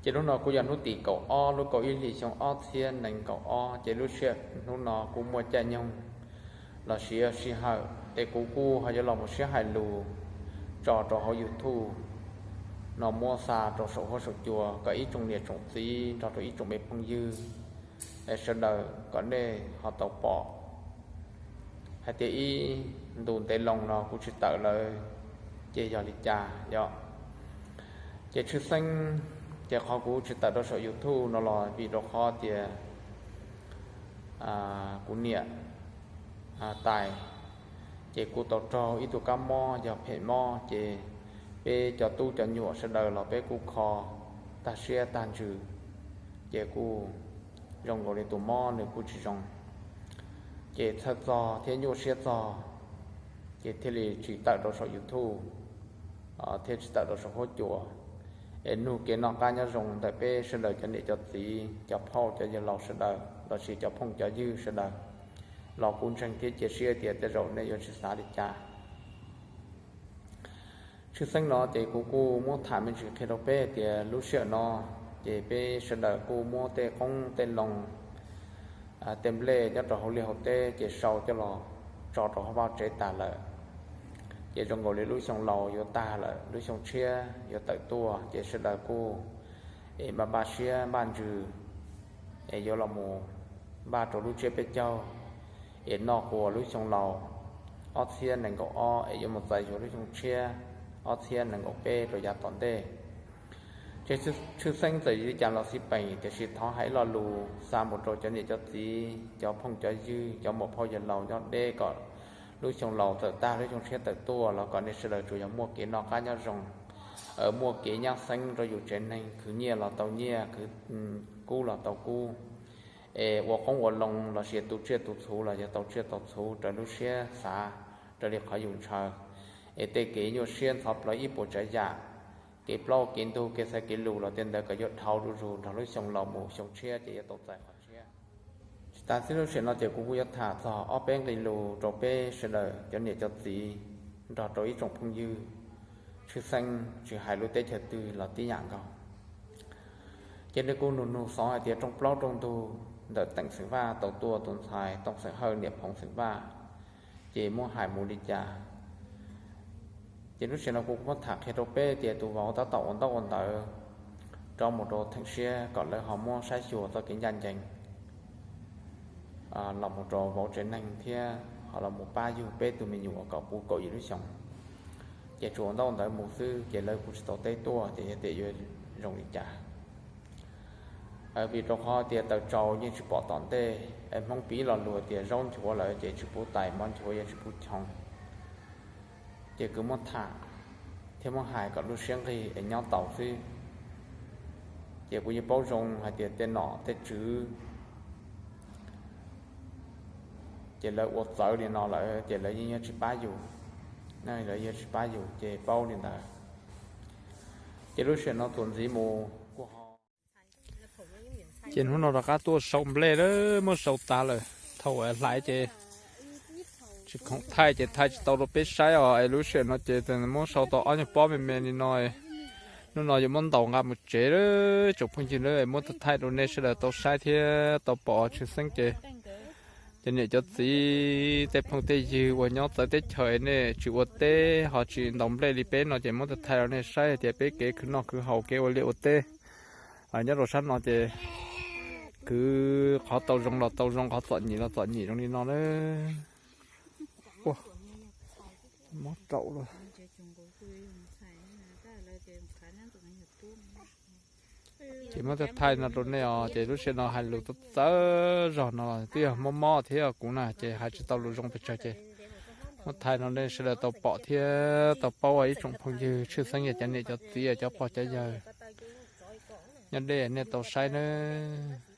Ces hnub no kuj yog hnub tim kaum ob lub kaum ib hlis xyoo ob txhiab nees nkaum ob, ces lub sij hawm hnub no kuj muaj caij nyoog los sis sij hawm es kuv kuj ho yuav los mus sib hais lus tso rau hauv YouTube no muab xa rau saum huab saum cua kom ib tsoom niam tsoom txiv nrog rau ib tsoom me phooj ywg es sawv daws kom nej ho tau pom hais tias ib ntus ntev loo no kuv tsis tawm lawm ces yog li cas yom. Ces tshwj xeeb, ces qhov kuv tsis tawm rau saum YouTube no los vim rau qhov tias kuv niam tais, ces kuv tau raug ib tug kab mob yog phem mob, ces peb cov tub cov nyuam sawv daws los peb kuj kho tag siab tag ntsws, ces kuj zoo nkaus li tus mob nws kuj tsis zoo, ces txhawj txog thiab nyuaj siab txog, ces thiaj li tsis tawm rau saum YouTube thiab tsis tawm rau saum huab cua es nug kev noj qab nyob zoo ntawm peb sawv daws cov niam cov txiv cov phauj cov yawg laus sawv daws los sis cov phooj cov ywg sawv daws los kuv ntseeg thiab cia siab tias tej zaum nej yuav tsis xav li cas. Tshwj xeeb no ces kuv kuj muab tham me ntsis qhia rau peb tias lub sij hawm no ces peb sawv daws kuj muab tej qoob tej loo tej nplej nyob rau hauv liaj hauv teb ces sau coj los tso rau hauv vaj tsev tas lawm, ces zoo nkaus li lub xyoo laus yuav tag lawm lub xyoo tshiab yuav tawm tuaj ces sawv daws kuj es npaj npaj siab npaj ntsws es yuav los mus npaj rau lub tsiab peb caug es noj quas lub xyoo laus ob txhiab nees nkaum ob es yuav mus txais yuav lub xyoo tshiab ob txhiab nees nkaum peb rau yav tom ntej. Ces tshwj xeeb txawm li cas los xij peem tiam sis thov hais ib lo lus xa mus rau cov niam cov txiv cov phooj cov ywg cov muam phauj yawg laus nyob deb kom lub xyoo laus txawm tag lub xyoo tshiab tawm tuaj los kom nej sawv daws tsuas yog muaj kev noj qab nyob zoo, muaj kev nyab xeeb rau yus tsev neeg khwv nyiaj los tau nyiaj khwv kub los tau kub, es ua qoob ua loo los sis tu tsiaj tu txhuv los yog tau tsiaj tau txhuv raws lub siab xav raws li qhov yus ntshaw, es tej kev nyuaj siab ntxhov plawv ib puas tsav yam, kev plaub kev ntug kev xaiv kev lus los tej ntawd kom yuav dhau zuj zus nrog lub xyoo laus mus xyoo tshiab ces yuav tau txais qhov tshiab. Tsis tas xwb lub sij hawm no ces kuv kuj yuav tham txog ob peb nqe lus rau peb sawv daws cov niam cov txiv nrog rau ib tsoom phooj ywg tshwj xeeb tsis hais lub teb chaws twg los tib yam nkaus. Ces nws kuj nug nug xov hais tias rooj plaub rooj ntug ntawm Teem xeem Vaj tau tuaj tus ntxhais Tooj xeem Hawj niam Phoov xeem Vaj, ces muab hais mus li cas. Ces lub sij hawm no kuv muab tham qhia rau peb tias tus vauv tab tom ua ntaub ua ntawv rov mus rau theem siab kom lawv ho muab saib xyuas txoj kev ncaj ncees los mus rau vauv tsev neeg thiab ho los mus pab yug peb tug me nyuam kom puv kaum yim lub xyoos. Ces tsuas ua ntaub ua ntawv mus xwb ces lawv kuj tsis tau teb tuaj tias yog tias yuav zoo li cas. Vim rau qhov tias taws tsaus yeej tsis pom tom ntej, Hmoob piv lo lus tias zaub nchuav lawm ces tsis pub tais, mov nchuav yeej tsis pub choo. Ces kuv muab tham thiab muab hais kom lub siab nqig es nyob tau xwb. Ces kuv yeej paub zoo hais tias tej nom tej tswv ces lawv ua txawv li no lawm ces lawv yeej yuav tsis pab yus, lawv yuav tsis pab yus ces paub li ntawd. Ces lub sij hawm no txuas ntxiv mus kuj ho. Ces hnub no rov qab tuaj sau nplej lawm, muab sau tas lawm. Thaum hlais ces tsis khoom thaij ces thaij tsis tau rau peb saib os. Es lub sij hawm no ces muab sau tau ob nyuag pob me me li no. Hnub no yuav muab ntaus nqa mus tsev lawm tsoom phooj ywg, muab thaij rau nej sawv daws tau saib thiab tau pom tshwj xeeb ces cov niam cov txiv tej phooj tej ywg uas nyob txawv teb chaws nej tsis ua teb ho tsis ntaus nplej li peb no ces muab thaij rau nej saib hais tias peb kev khwv noj khwv haus kev ua liaj ua teb nyob rau sab no ces khwv qhov tau zoo los tau zoo, qhov txom nyem los txom nyem zoo li no na. Ua, mob raum lawm. Ces muab thaij thaij no rau nej os. Ces lub sij hawm no hais lus txawv txawv zog no twb yog mob mob thiab kuv na ces hais tsis tau lus zoo pes tsawg ces muab thaij no nej sawv daws tau pom thiab tau paub ib tsoom phooj ywg tshwj xeeb yog cov niam cov txiv cov pog cov yawg nyob deb nej tau saib nawb.